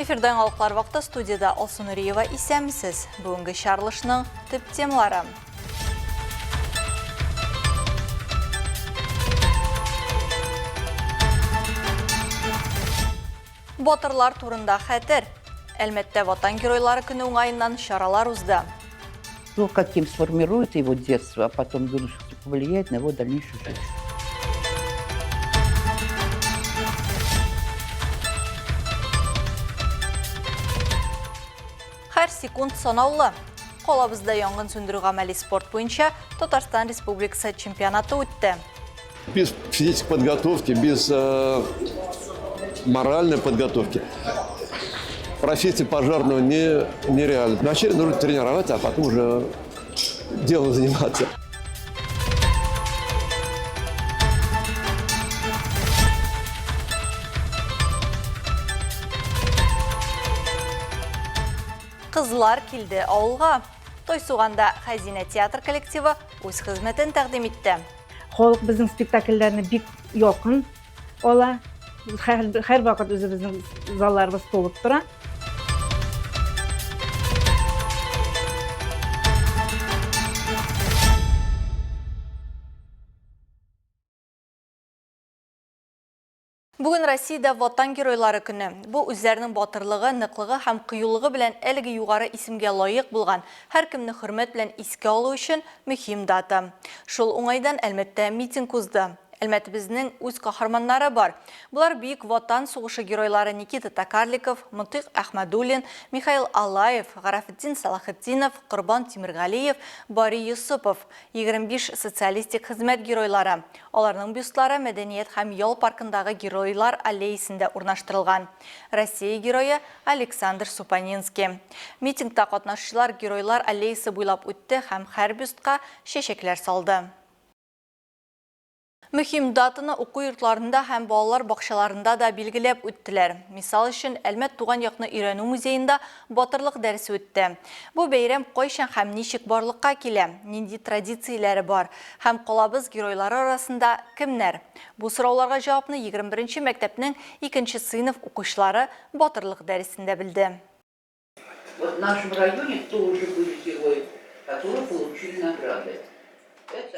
Эфирда яңалыклар вакыты студиядә Алсу Нуриева исәнмесез. Бүгенге чарлышның төп темалары. Батырлар турында хәтер. Әлмәттә Ватан геройлары көне уңаеннан чаралар узды. То, каким сформирует его детство, а потом юношество, повлияет на его дальнейшую жизнь. Һәр секунд санаулы. Калабызда янгын сүндерү гамәли спорт буенча Татарстан Республикасы чемпионаты үтте. Без физической подготовки, без э, моральной подготовки профессия пожарного не, нереальна. Вначале нужно тренироваться, а потом уже делом заниматься. Кызлар килде авылга. Тойсуганда Хәзинә театр коллективы үз хезмәтен тәкъдим итте. Халык безнең спектакльләрне бик якын ала. Һәр вакыт үзебезнең залларыбыз тулып тора. Бүген Россиядә Ватан геройлары көне. Бу үзләренең батырлыгы, ныклыгы һәм кыюлыгы белән әлеге югары исемгә лаек булган һәркемне хөрмәт белән искә алу өчен мөһим дата. Шул уңайдан Әлмәттә митинг узды. Әлмәтебезнең үз каһарманнары бар. Болар Бөек Ватан сугышы геройлары Никита Токарликов, Мотыйк Әхмәдуллин, Михаил Алаев, Гарафетдин Салахетдинов, Корбан Тимергалиев, Бари Йосыпов, 25 социалистик хезмәт геройлары. Аларның бюстлары Мәдәният һәм ял паркындагы Геройлар аллеясендә урнаштырылган. Россия Герое Александр Супонинский. Митингта катнашучылар Геройлар аллеясы буйлап үтте һәм һәр бюстка чәчәкләр салды. Мөһим датаны уку йортларында һәм балалар бакчаларында да билгеләп үттеләр. Мисал өчен, Әлмәт туган якны өйрәнү музеенда Батырлык дәресе үтте. Бу бәйрәм кайчан һәм ничек барлыкка килә, нинди традицияләре бар һәм калабыз геройлары арасында кемнәр? Бу сорауларга җавапны 21 нче мәктәпнең икенче сыйныф укучылары Батырлык дәресендә белде. Вот в нашем районе тоже были герои, которые получили награды.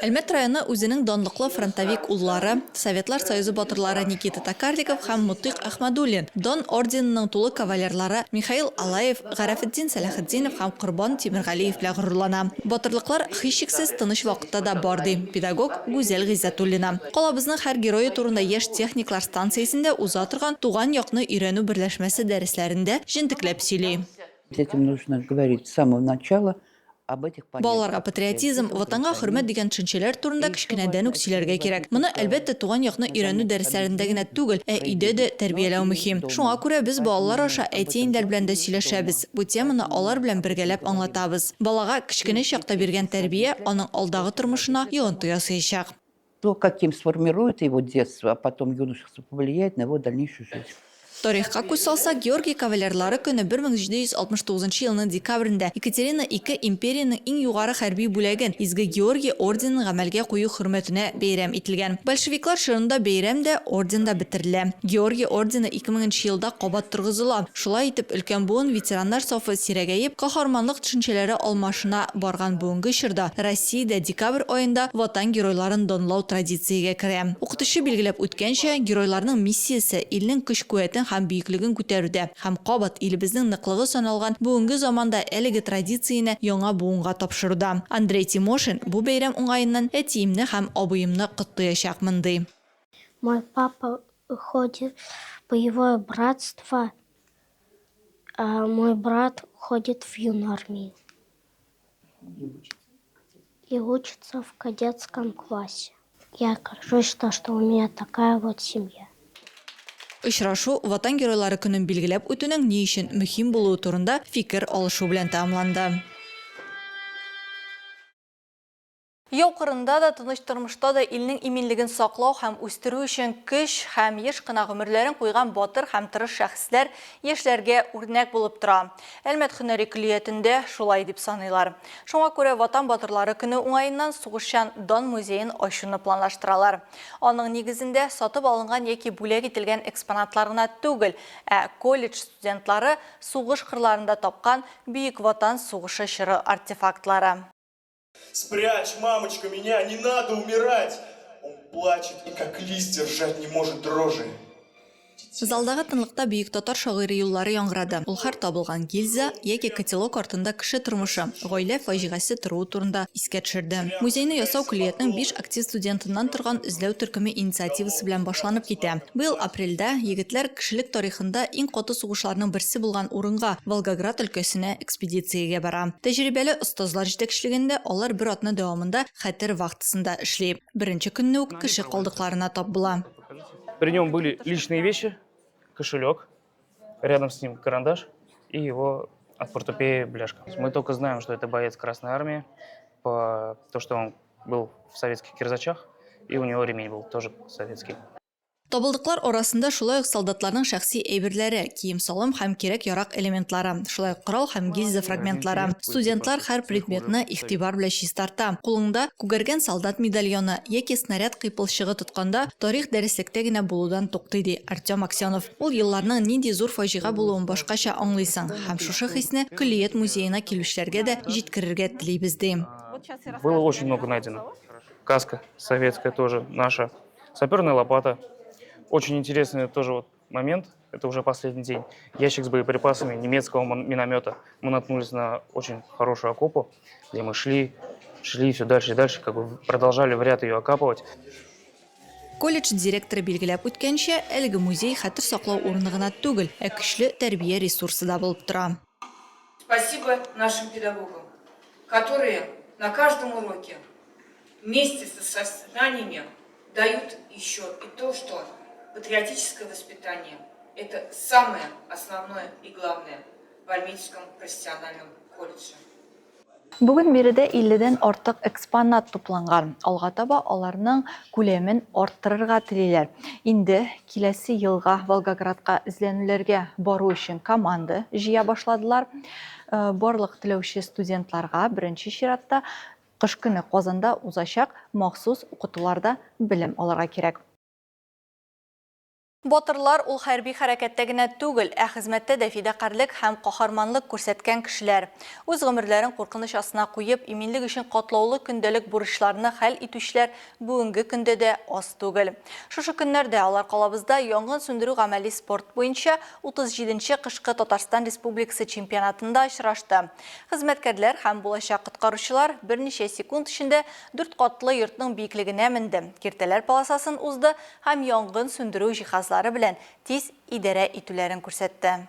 Әлмәт районы үзенең данлыклы фронтовик уллары, Советлар Союзы батырлары Никита Токарликов һәм Мотыйк Әхмәдуллин, Дан орденының тулы кавалерлары Михаил Алаев, Гарәфетдин Сәләхетдинов һәм Корбан Тимергалиев белән горурлана. Батырлыклар, һичшиксез, тыныч вакытта да бар, ди педагог Гүзәл Гыйззәтуллина. Калабызның һәр герое турында яшь техниклар станциясендә уза торган Туган якны өйрәнү берләшмәсе дәресләрендә җентекләп сөйли. Детям нужно говорить с самого начала об этих понятиях. Балаларга патриотизм, Ватанга хөрмәт дигән төшенчәләр турында кечкенәдән үк сөйләргә кирәк. Моны, әлбәттә, туган якны өйрәнү дәресләрендә генә түгел, ә өйдә дә тәрбияләү мөһим. Шуңа күрә без балалар аша әти-әниләр белән дә сөйләшәбез, бу теманы алар белән бергәләп аңлатабыз. Балага кечкенә чакта биргән тәрбия аның алдагы тормышына йогынты ясаячак. То, каким сформирует его детство, а потом юношество, повлияет на его дальнейшую жизнь. Тарихка күз салсак, Георгий кавалерлары көне 1769 елның декабрендә Екатерина I империянең иң югары хәрби бүләген, Изге Георгий орденын гамәлгә кую хөрмәтенә бәйрәм ителгән. Большевиклар чорында бәйрәм дә, орден да бетерелә. Георгий ордены 2000 нче елда кабат торгызыла. Шулай итеп, өлкән буын ветераннар сафы сирәгәеп, каһарманлык төшенчәләре алмашына барган бүгенге чорда Россиядә декабрь аенда Ватан геройларын данлау традициягә керә. Укытучы билгеләп үткәнчә, геройларның миссиясе, илнең көч-куәтен һәм бөеклеген күтәрүдә һәм кабат илебезнең ныклыгы саналган бүгенге заманда әлеге традицияне яңа буынга тапшыруда. Андрей Тимошин бу бәйрәм уңаеннан әтиемне һәм абыемны котлыячакмын, ди. Мой папа ходит в боевое братство, а мой брат ходит в юнармию. И учится в кадетском классе. Я горжусь, то, что у меня такая вот семья. Очрашу Ватан Геройлары көнен билгеләп үтүнең ни өчен мөһим булуы турында фикер алышу белән тәмамланды. Яу кырында да, тыныч тормышта да илнең иминлеген саклау һәм үстерү өчен көч һәм еш кына гомерләрен куйган батыр һәм тырыш шәхесләр яшьләргә үрнәк булып тора. Әлмәт һөнәри көллиятендә шулай дип саныйлар. Шуңа күрә Ватан батырлары көне уңаеннан Сугышчан дан музеен ачуны планлаштыралар. Аның нигезендә сатып алынган яки бүләк ителгән экспонатлар гына түгел, ә колледж студентлары сугыш кырларында тапкан Бөек Ватан сугышы чоры артефактлары. Спрячь, мамочка, меня, не надо умирать! Он плачет и как лист держать не может дрожи. Залдагы тынлыкта бөек татар шагыйре юллары яңгырады. Ул һәр табылган гильза яки котелок артында кеше тормышы, гаилә фаҗигасе торуы турында искә төшерде. Музейны ясау көллиятнең биш актив студентыннан торган эзләү төркеме инициативасы белән башланып китә. Быел апрельдә егетләр кешелек тарихында иң каты сугышларның берсе булган урынга, Волгоград өлкәсенә экспедициягә бара. Тәҗрибәле остазлар җитәкчелегендә алар бер атна дәвамында хәтер вахтасында эшли. Беренче көнне үк кеше калдыкларына тап була. При нем были личные вещи, кошелек, рядом с ним карандаш и его от портупеи бляшка. Мы только знаем, что это боец Красной Армии, по то, что он был в советских кирзачах, и у него ремень был тоже советский. Табылдыклар арасында шулай ук солдатларның шәхси әйберләре, кием-салым һәм кирәк-ярак элементлары, шулай ук корал һәм гильза фрагментлары. Студентлар һәр предметны игътибар белән чистарта. Кулыңда күгәргән солдат медальоны яки снаряд кыйпылчыгы тотканда, тарих дәреслектә генә булудан туктый, ди Артем Аксенов. Ул елларның нинди зур фаҗига булуын башкача аңлыйсың һәм шушы хисне көллият музеена килүчеләргә дә җиткерергә телибез, ди. Было очень много найдено. Каска советская тоже наша. Саперная лопата. Очень интересный тоже вот момент, это уже последний день. Ящик с боеприпасами немецкого миномета. Мы наткнулись на очень хорошую окопу, где мы шли, шли все дальше и дальше, как бы продолжали в ряд ее окапывать. Колледж директоры билгеләп үткәнчә, әлеге музей хәтер саклау урыны гына түгел, ә көчле тәрбия ресурсы да булып тора. Спасибо нашим педагогам, которые на каждом уроке вместе со знаниями дают еще и то, что патриотическое воспитание – это самое основное и главное в Альметьевском профессиональном колледже. Бүген биредә 50 дән артык экспонат тупланган. Алга таба аларның күләмен арттырырга телиләр. Инде киләсе елга Волгоградка эзләнүләргә бару өчен команда җыя башладылар. Э, барлык теләүче студентларга беренче чиратта Кыш көне Казанда узачак махсус укытуларда белем алырга кирәк. Батырлар ул хәрби хәрәкәттә генә түгел, ә хезмәттә дә фидакарьлек һәм каһарманлык күрсәткән кешеләр. Үз гомерләрен куркыныч астына куеп, иминлек өчен катлаулы көндәлек бурычларны хәл итүчеләр бүгенге көндә дә аз түгел. Шушы көннәрдә алар калабызда янгын сүндерү-гамәли спорт буенча 37 нче кышкы Татарстан Республикасы чемпионатында очрашты. Хезмәткәрләр һәм булачак коткаручылар берничә секунд эчендә дүрт катлы йортның биеклегенә менде, киртәләр полосасын узды һәм янгын сүндерү җиһазлары белән тиз идарә итүләрен күрсәтте.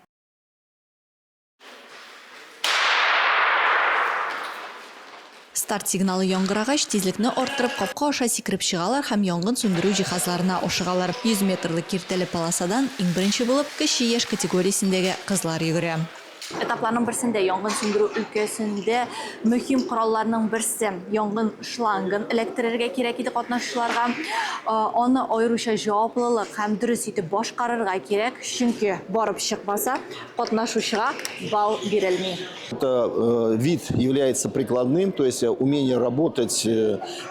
Старт сигналы яңгырагач, тизлекне арттырып, капка аша сикереп чыгалар һәм янгын сүндерү җиһазларына ашыгалар. 100 метрлы киртәле полосадан иң беренче булып кече яшь категориясендәге кызлар йөгерә. Этапларның берсендә янгын сүндерү өлкәсендә мөһим коралларның берсе, янгын шлангын эләктерергә кирәк иде катнашучыларга. Аны аеруча җаваплылык һәм дөрес итеп башкарырга кирәк, чөнки барып чыкмаса, катнашучыга балл бирелми. Это вид является прикладным, то есть умение работать,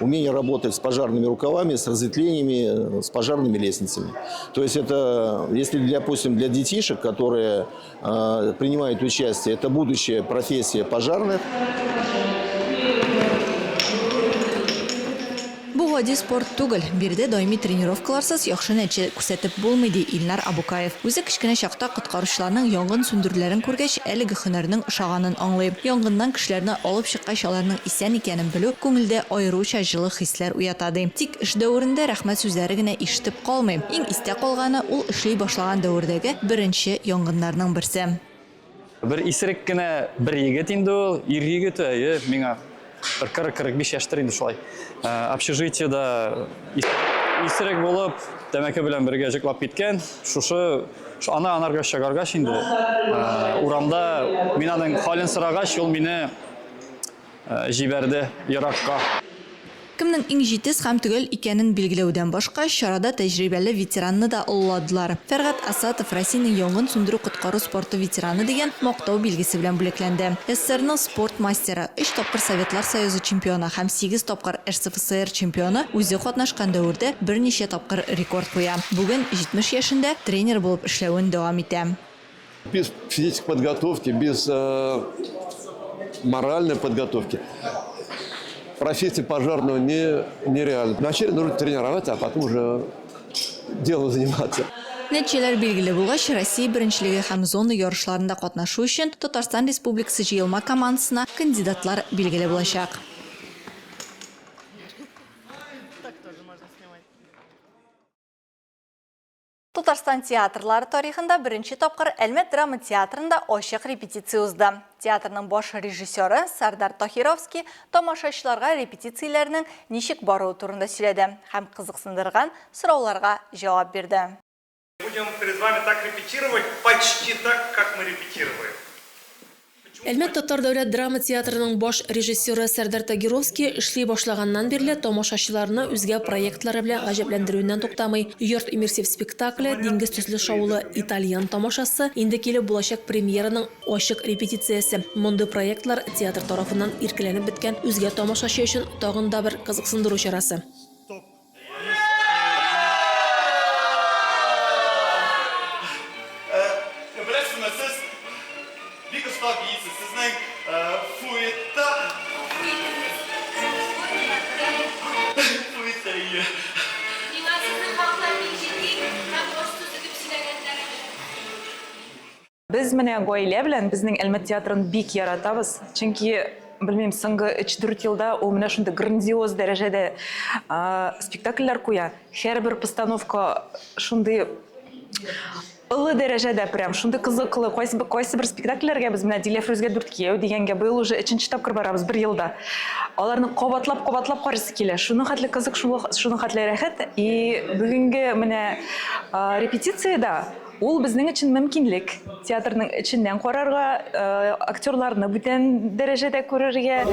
умение работать с пожарными рукавами, с разветвлениями, с пожарными лестницами. То есть это, если, допустим, для детишек, которые принимают участие, это будущая профессия пожарных. Бу гади спорт түгел. Биредә даими тренировкаларсыз яхшы нәтиҗә күрсәтеп булмый, ди Илнар Абукаев. Үзе кечкенә чакта коткаручыларның янгын сүндерүләрен күргәч, әлеге һөнәрнең ошаганын аңлый. Янгыннан кешеләрне алып чыккач, аларның исән икәнен белү күңелдә аеруча җылы хисләр уята, ди. Тик эш дәверендә рәхмәт сүзләре генә ишетеп калмый. Иң истә калганы, ул эшли башлаган дәвердәге беренче янгыннарның берсе. Бер исерек кенә бер егет инде ул, ир егете, әйе, миңа бер 40-45 яшьтер инде шулай. Общежитиедә исерек булып, тәмәке белән бергә җыклап киткән. Шушы аны анарга чыгаргач инде, урамда мин аның хәлен сорагач, ул мине җибәрде еракка. Кемнең иң җитез һәм төгәл икәнен билгеләүдән башка, чарада тәҗрибәле ветеранны да олыладылар. Фәргать Асатов Россиянең янгын сүндерү-коткару спорты ветераны дигән мактау билгесе белән бүләкләнде. СССРның спорт мастеры, өч тапкыр Советлар Союзы чемпионы һәм сигез тапкыр РСФСР чемпионы үзе катнашкан дәвердә берничә тапкыр рекорд куя. Бүген, 70 яшендә, тренер булып эшләвен дәвам итә. Без физической подготовки, без э, моральной подготовки профессия пожарного не, нереальна. Вначале нужно тренироваться, а потом уже делом заниматься. Нәтиҗәләр билгеле булгач, Россия беренчелеге һәм зона ярышларында катнашу өчен Татарстан Республикасы җыелма командасына кандидатлар билгеле булачак. Татарстан театрлары тарихында беренче тапкыр Әлмәт драма театрында ачык репетиция узды. Театрның баш режиссеры Сардар Таһировский тамашачыларга репетицияләрнең ничек баруы турында сөйләде һәм кызыксындырган сорауларга җавап бирде. Будем перед вами так репетировать, почти так, как мы репетируем. Әлмәт татар дәүләт драма театрының баш режиссеры Сәрдәр Тагировский эшли башлаганнан бирле тамашачыларны үзгә проектлары белән гаҗәпләндерүеннән туктамый. Йорт иммерсив спектакле, Диңгез төсле шаулы итальян тамашасы, инде килеп булачак премьераның ачык репетициясе. Мондый проектлар театр тарафыннан иркеләнеп беткән үзгә тамашачы өчен тагын да бер кызыксындыру чарасы. Беләсезме, сез бик оста биисез. Сезнең фуэтта... Фуэтта, әйе. Миңа сезнең хакта бик җитди һәм баш сүз итеп сөйләгәннәр иде. Без менә гаилә белән безнең Әлмәт театрын бик яратабыз, чөнки, белмим, соңгы өч-дүрт елда ул менә шундый грандиоз дәрәҗәдә спектакльләр куя. Һәрбер постановка шундый олы дәрәҗәдә прям, шундый кызыклы. Кайсы, кайсы бер спектакльләргә без менә Диләфрүзгә дүрт кияү дигәнгә быел уже өченче тапкыр барабыз бер елда. Аларны кабатлап-кабатлап карыйсы килә. Шуның хәтле кызык, шуның хәтле рәхәт. И бүгенге менә репетициядә Ул безнең өчен мөмкинлек, театрның эченнән карарга, актерларны бүтән дәрәҗәдә күрергә.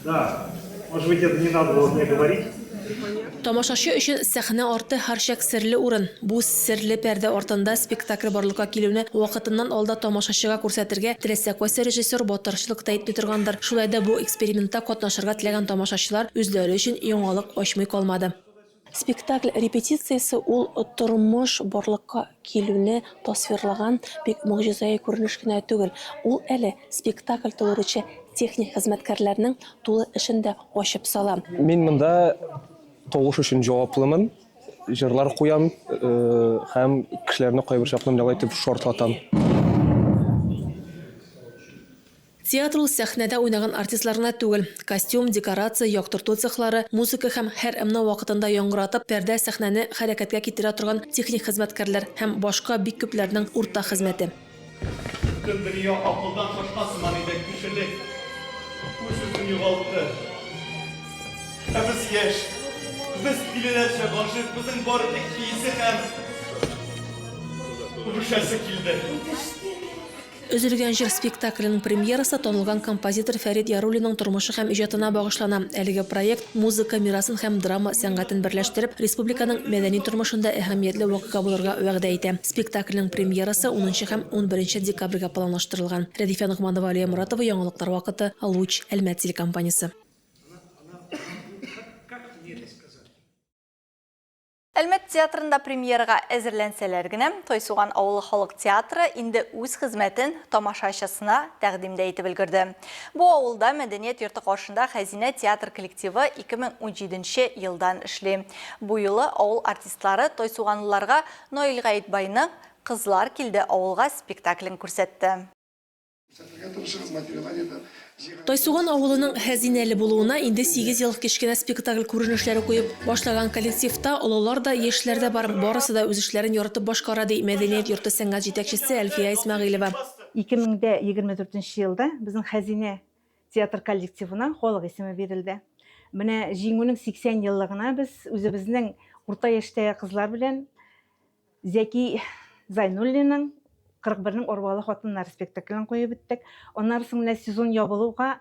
Да, может быть, это не надо было мне говорить. Тамашачы өчен сәхнә арты һәрчак серле урын. Бу серле пәрдә артында спектакль барлыкка килүне вакытыннан алда тамашачыга күрсәтергә теләсә кайсы режиссер батырчылык та итми торгандыр. Шулай да бу экспериментта катнашырга теләгән тамашачылар үзләре өчен яңалык ачмый калмады. Спектакль репетициясе ул тормыш барлыкка килүне тасвирлаган бик могҗизаи күренеш кенә түгел, ул әле спектакль тудыручы техник хезмәткәрләрнең тулы эшен дә ачып сала. Мин монда тавыш өчен җаваплымын, җырлар куям һәм кешеләрне кайбер чакны менә алай итеп шартлатам. Театр ул сәхнәдә уйнаган артистлар гына түгел. Костюм, декорация, яктырту цехлары, музыка һәм һәр ымны вакытында яңгыратып, пәрдә сәхнәне хәрәкәткә китерә торган техник хезмәткәрләр һәм башка бик күпләрнең уртак хезмәте. Бөтен дөнья акылдан шашкан сыман иде, кешелек үз-үзен югалтты. Ә без яшь, без тилеләрчә гашыйк, безнең бары тик биисе һәм үбешәсе килде. Өзелгән җыр спектакленең премьерасы танылган композитор Фәрит Яруллинның тормышы һәм иҗатына багышлана. Әлеге проект музыка мирасын һәм драма сәнгатен берләштереп, республиканың мәдәни тормышында әһәмиятле вакыйга булырга вәгъдә итә. Спектакльнең премьерасы унынчы һәм унберенче декабрьгә планлаштырылган. Рәдифә Ногманова, Алия Моратова, Яңалыклар вакыты, Луч, Әлмәт телекомпаниясе. Әлмәт театрында премьерага әзерләнсәләр генә, Тайсуган авылы халык театры инде үз хезмәтен тамашачысына тәкъдим дә итеп өлгерде. Бу авылда мәдәният йорты каршында Хәзинә театр коллективы 2017 нче елдан эшли. Бу юлы авыл артистлары тайсуганлыларга Наил Гаетбайның Кызлар килде авылга спектаклен күрсәтте. Тайсуган авылының хәзинәле булуына инде сигез ел кечкенә спектакль күренешләре куеп башлаган коллективта олылар да, яшьләр дә бар, барысы да үз эшләрен яратып башкара, ди мәдәният йорты сәнгать җитәкчесе Әлфия Исмәгыйлева. 2024 нче елда безнең Хәзинә театр коллективына халык исеме бирелде. Менә Җиңүнең 80 еллыгына без үзебезнең урта яшьтәге кызлар белән Зәки Зайнуллинның 41-нең Арбалы хатыннары спектаклен куеп беттек. Аннары соң менә сезон ябылуга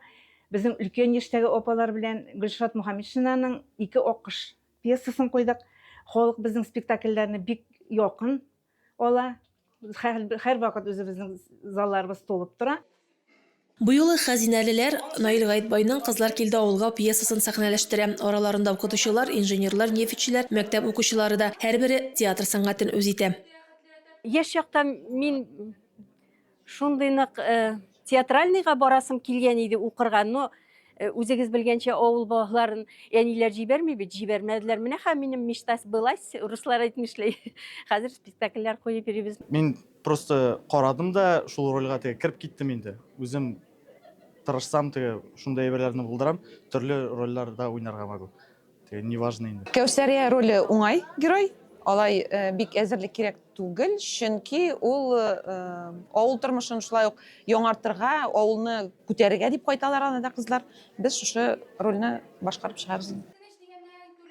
Безнең өлкән яшьтәге апалар белән Гөлшат Мухаметшинаның Ике аккош пьесасын куйдык. Халык безнең спектакльләрне бик якын ала. Һәрвакыт үзебезнең залларыбыз тулып тора. Бу юлы хәзинәлеләр Наил Гаетбайның Кызлар килде авылга пьесасын сәхнәләштерә. Араларында укытучылар, инженерлар, нефтьчеләр, мәктәп укучылары да. Һәрбере театр сәнгатен үз итә. Яшь чакта мин шундый нык театральныйга барасым килгән иде укырга, но үзегез белгәнчә авыл балаларын әниләр җибәрми бит, җибәрмәделәр. Менә һәм минем мечта сбылась, руслар әйтмешли. Хәзер спектакльләр куеп йөрибез. Мин просто карадым да шул рольгә теге кереп киттем инде. Үзем тырышсам теге шундый әйберләрне булдырам, төрле рольләрдә уйнарга могу. Теге неважно инде. Кәүсәрия роле уңай герой. Алай бик әзерлек кирәк түгел, чөнки ул авыл тормышын шулай ук яңартырга, авылны күтәрергә дип кайталар аны да кызлар. Без шушы рольне башкарып чыгабыз инде.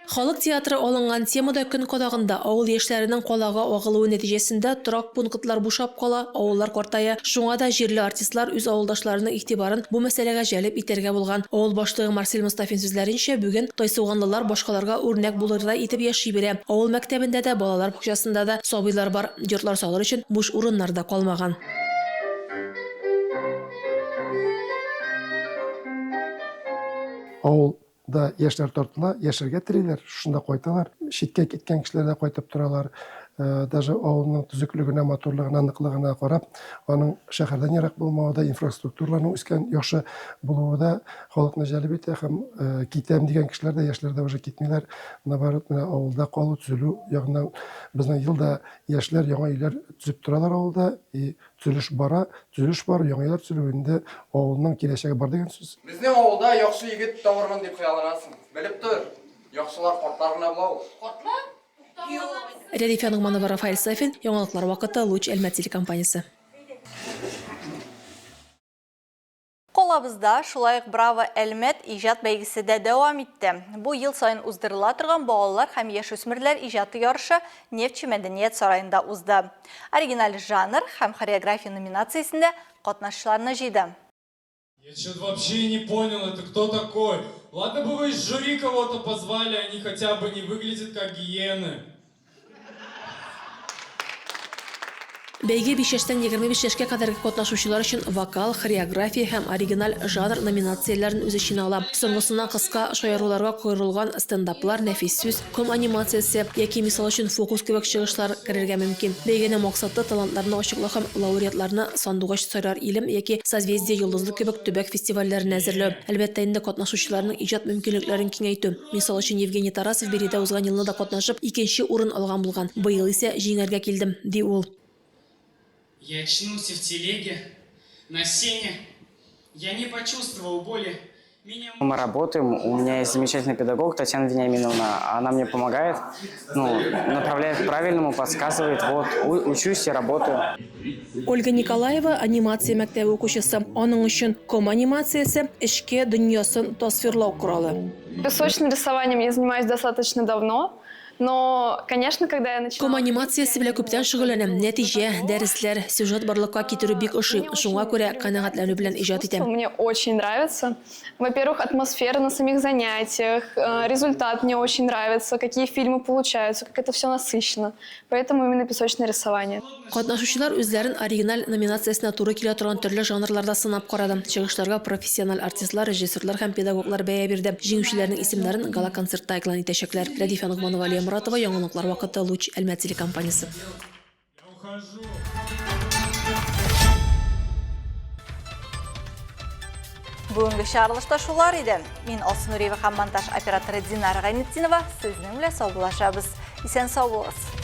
Халык театры алынган тема да көн кадагында. Авыл яшьләренең калага агылуы нәтиҗәсендә торак пунктлар бушап кала, авыллар картая. Шуңа да җирле артистлар үз авылдашларының игътибарын бу мәсьәләгә җәлеп итәргә булган. Авыл башлыгы Марсель Мостафин сүзләренчә, бүген тайсуганлылар башкаларга үрнәк булырдай итеп яши бирә. Авыл мәктәбендә дә, балалар бакчасында да сабыйлар бар. Йортлар салыр өчен буш урыннар да калмаган. Авыл да яшьләр тартыла, яшәргә телиләр, шушында кайталар. Читкә киткән кешеләр дә кайтып торалар. Даже авылның төзеклегенә, матурлыгына, ныклыгына карап, аның шәһәрдән ерак булмавы да, инфраструктураларның үскән, яхшы булуы да халыкны җәлеп итә һәм китәм дигән кешеләр дә, яшьләр дә уже китмиләр. Наоборот, менә авылда калу, төзелү ягыннан безнең ел да яшьләр яңа өйләр төзеп торалар авылда. И Төзелеш бара, төзелеш бар, яңа өйләр төзелү инде авылның киләчәге бар дигән сүз. Безнең авылда яхшы егет табырмын дип хыялланасың. Белеп тор, яхшылар картлар гына була ул. Картлар? Рәдифә Ногманова, Рафаэль Сафин, Яңалыклар вакыты, Луч Әлмәт телекомпаниясе. Калабызда шулай ук Браво Әлмәт иҗат бәйгесе дә дәвам итте. Бу ел саен уздырыла торган балалар һәм яшүсмерләр иҗаты ярышы Нефтьче мәдәният сараенда узды. Оригиналь жанр һәм хореография номинациясендә катнашчыларны җыйды. Я чё-то вообще не понял, это кто такой? Ладно бы вы из жюри кого-то позвали, они хотя бы не выглядят как гиены. Бәйге 5 яшьтән 25 яшькә кадәрге катнашучылар өчен вокал, хореография һәм оригиналь жанр номинацияләрен үз эченә ала. Соңгысына кыска шаяруларга корылган стендаплар, нәфис сүз, ком анимациясе яки, мисал өчен, фокус кебек чыгышлар керергә мөмкин. Бәйгенең максаты, талантларны ачыклау һәм лауреатларны Сандугач сайрар илем яки Созвездие-Йолдызлык кебек төбәк фестивальләренә әзерләү. Әлбәттә инде, катнашучыларның иҗат мөмкинлекләрен киңәйтү. Мисал өчен, Евгений Тарасов биредә узган елны да катнашып, икенче урын алган булган. Быел исә җиңәргә килдем, ди ул. Я очнулся в телеге, на сене. Я не почувствовал боли. Меня. Мы работаем, у меня есть замечательный педагог Татьяна Вениаминовна, она мне помогает, ну, направляет к правильному, подсказывает, вот, учусь и работаю. Ольга Николаева, анимация мәктәбе укучысы. Аның өчен ком анимациясе, эчке дөньясын тасвирлау коралы. Песочным рисованием я занимаюсь достаточно давно, но, конечно, когда я начинала... Ком анимациясе белән күптән шөгыльләнәм. Нәтиҗә, дәресләр, сюжет барлыкка китерү бик ошый. Шуңа күрә канәгатьләнү белән иҗат итәм. Мне очень нравится. Во-первых, атмосфера на самих занятиях, результат мне очень нравится, какие фильмы получаются, как это все насыщенно. Поэтому именно песочное рисование. Катнашучылар үзләрен оригиналь номинациясенә туры килә торган төрле жанрларда сынап карады. Чыгышларга профессиональ артистлар, режиссерлар һәм педагоглар бәя бирде. Җиңүчеләрнең исемнәрен гала-концертта игълан итәчәкләр. Рәдифә Ногманова, Алия Моратова, Яңалыклар вакыты, Луч, Әлмәт телекомпаниясе. Бүгенге чыгарылышта шулар иде. Мин Алсу Нуриева һәм монтаж операторы Динара Гайнетдинова сезнең белән саубуллашабыз. Исән сау булыгыз.